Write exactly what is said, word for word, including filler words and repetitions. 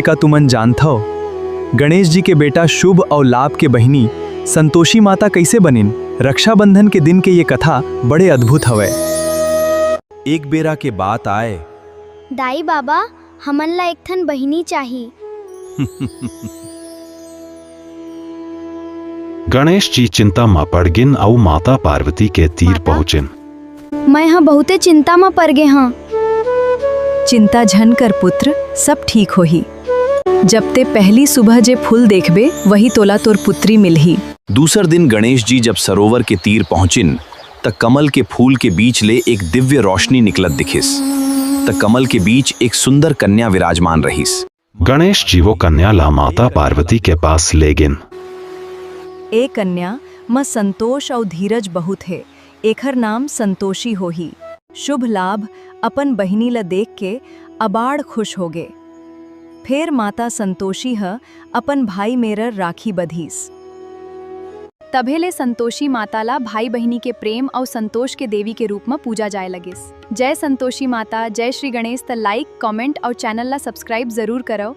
का तुमन जानथव, गणेश जी के बेटा शुभ अउ लाभ के बहिनी संतोषी माता कइसे बनिन? रक्षाबंधन के दिन के ये कथा बड़े अद्भुत हवय। एक बेरा के बात आय। दाई बाबा, हमन ला एक ठन बहिनी चाही। गणेश जी चिंता म पड़ गिन अउ माता पार्वती के तीर माता? पहुंचिन। मैं ह बहुते चिंता म पड़ गे हं। चिंता झन कर पुत्र, सब ठीक होही। जब ते पहली सुबह जे फूल देखबे, वही तोला तोर पुत्री मिलही। दूसर दिन गणेश जी जब सरोवर के तीर पहुंचिन, त कमल के फूल के बीच ले एक दिव्य रोशनी निकलत दिखिस। त कमल के बीच एक सुंदर कन्या विराजमान रहिस। गणेश जी वो कन्या ला माता पार्वती के पास ले गिन। ए कन्या, म संतोष अउ धीरज बहुत हे, एखर नाम संतोषी होही। शुभ लाभ अपन बहिनी ल देख के अबाड़ खुश होगे। फेर माता संतोषी ह अपन भाई मेर राखी बधिस। तभे ले संतोषी माता ला भाई बहिनी के प्रेम अउ संतोष के देवी के रूप म पूजा जाय लगिस। जय संतोषी माता, जय श्री गणेश। त like, comment अउ channel ला subscribe जरूर करव।